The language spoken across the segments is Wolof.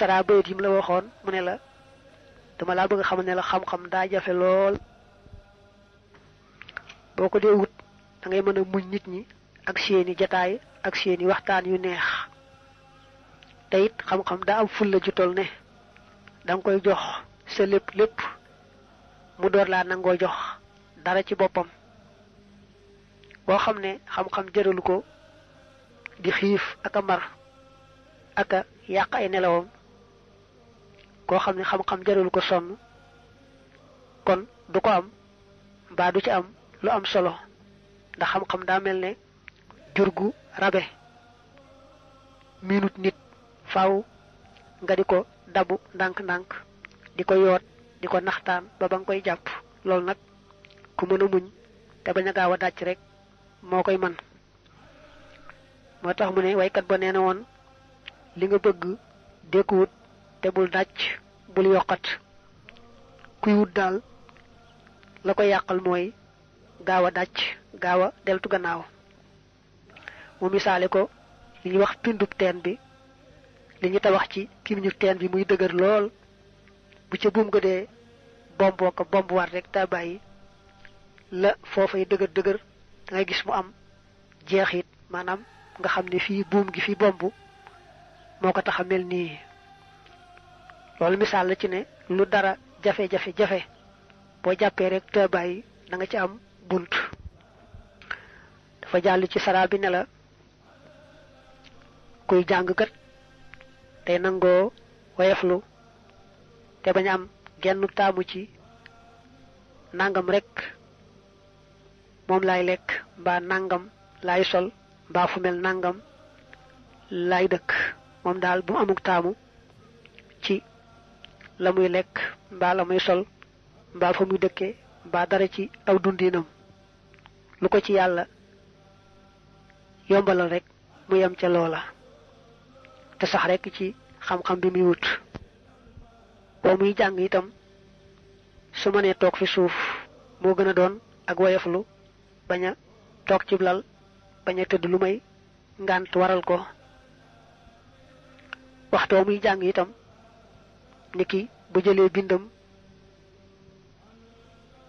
sara bayit yim la waxoon mu ne la dama laa bëgg xamal ne la xam-xam daa jafe lool boo ko dee wut da ngay mën a muñ nit ñi ak seeni jataay ak seeni waxtaan yu neex te it xam-xam daa am fulla ju tol ne danga koy jox sa lépp mu door laa nangoo jox dara ci boppam boo xam ne xam-xam jëralu ko di xiif ak a mar ak a yàq ay nelawam koo xam ne xam-xam jëralu ko sonn kon du ko am mbaa du ci am lu am solo ndax xam-xam daa mel ne jur gu rabe minute nit faaw nga di ko dabu ndànk-ndànk di ko yoot di ko naxtaan ba nga koy jàpp loolu nag ku mën a muñ te bañ a gaaw a dàcc rek moo koy man moo tax mu ne waykat ba nee na woon li nga bëgg dékku wut te bul dàcc bul yokkat kuy wut daal la ko yàqal mooy gaaw a dàcc gaaw a deltu gannaaw mu misaale ko li ñuy wax pindub teen bi li ñu tabax ci kimiñu teen bi muy dëgër lool bu ca buum ga dee bomboo ko bomb war rek ta bàyyi la foofay dëgër da ngay gis mu am jeexit maanaam nga xam ne fii buum gi fi bomb moo ko tax a mel nii loolu misaal la ci ne lu dara jafe-jafe boo jàppee rek ta bàyyi da nga ci am bunt dafa jàll ci sara bi ne la kuy jàngkat tey nangoo wayeflu te bañ am genn taamu ci nangam rek moom laay lekk mbaa nangam laay sol mbaa fu mel nangam laay dëkk moom daal bu amuk taamu ci la muy lekk mbaa la muy sol mbaa fa muy dëkkee mbaa dara ci aw dundinam lu ko ci yàlla yombalal rek mu yem ca loola te sax rek ci xam-xam bi muy wut boo muy jàng itam su ma nee toog fi suuf moo gën a doon ak woyoflu bañ a toog ci lal bañ a tëdd lu may ngànt waral ko waxtoo muy jàng itam niki bu jëlee bindam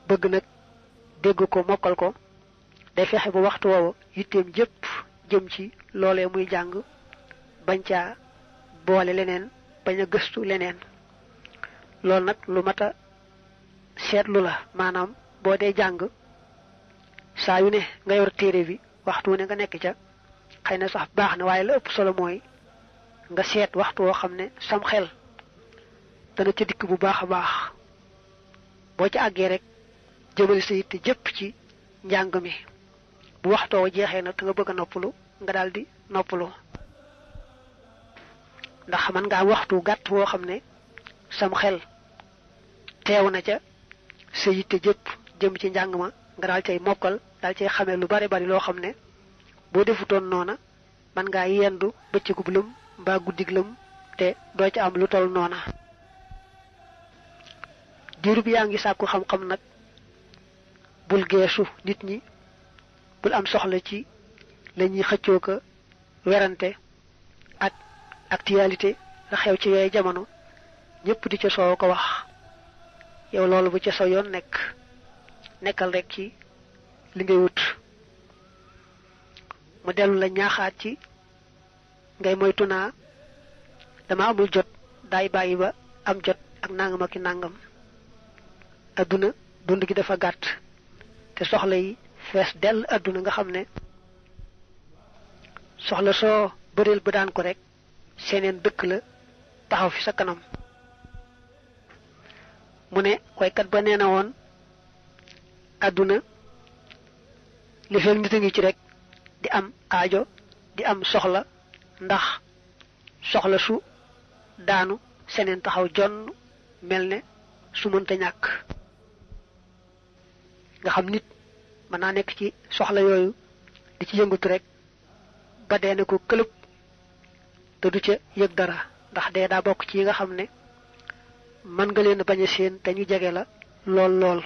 bëgg nag dégg ko mokkal ko day fexe ba waxtu woowu yitteem jëpp jëm ci loolee muy jàng bañ caa boole leneen bañ a gëstu leneen loolu nag lu mat a seetlu la maanaam boo dee jàng saa yu ne nga yor téere bi waxtu ne nga nekk ca xëy na sax baax na waaye la ëpp solo mooy nga seet waxtu woo xam ne sam xel dana ca dikk bu baax a baax boo ca àggee rek jëmale sa yitte jëpp ci njàng mi bu waxtoo jeexee nag te nga bëgg a noppalu nga daldi noppalu ndax man nga am waxtu gàtt woo xam ne sam xel teew na ca sa yitte jëpp jëm ci njàng ma nga daal cay mokkal daal cay xamee lu bari bari loo xam ne boo defutoon noona man ngaa yendu bëccëgub lëm mbaa guddig lëm te doo ca am lu toll noona diirub yaa ngi sàkku xam-xam nag bul geesu nit ñi bul am soxla ci la ñuy xëccoo ko werante ak actualité la xew ci yooyu jamono ñëpp di ca soow ko wax yow loolu bu ca soo yoon nekkal rek ci li ngay wut mu dellu la ñaaxaat ci ngay moytu naa dama amul jot daay bàyyi ba am jot ak nangam ak i nangam adduna dund gi dafa gàtt te soxla yi fees dell adduna nga xam ne soxla soo bëreel ba daan ko rek seeneen dëkk la taxaw fi sa kanam mu ne waykat ba nee na woon adduna li fekk nit a ngi ci rek di am aajo di am soxla ndax soxla su daanu seneen taxaw jonn mel ne su mënta ñàkk nga xam nit mën naa nekk ci soxla yooyu di ci yëngatu rek ba dee ne ko këlëb te du ca yëg dara ndax dee daa bokk ci yi nga xam ne mën nga leen bañ a séen te ñu jege la lool lool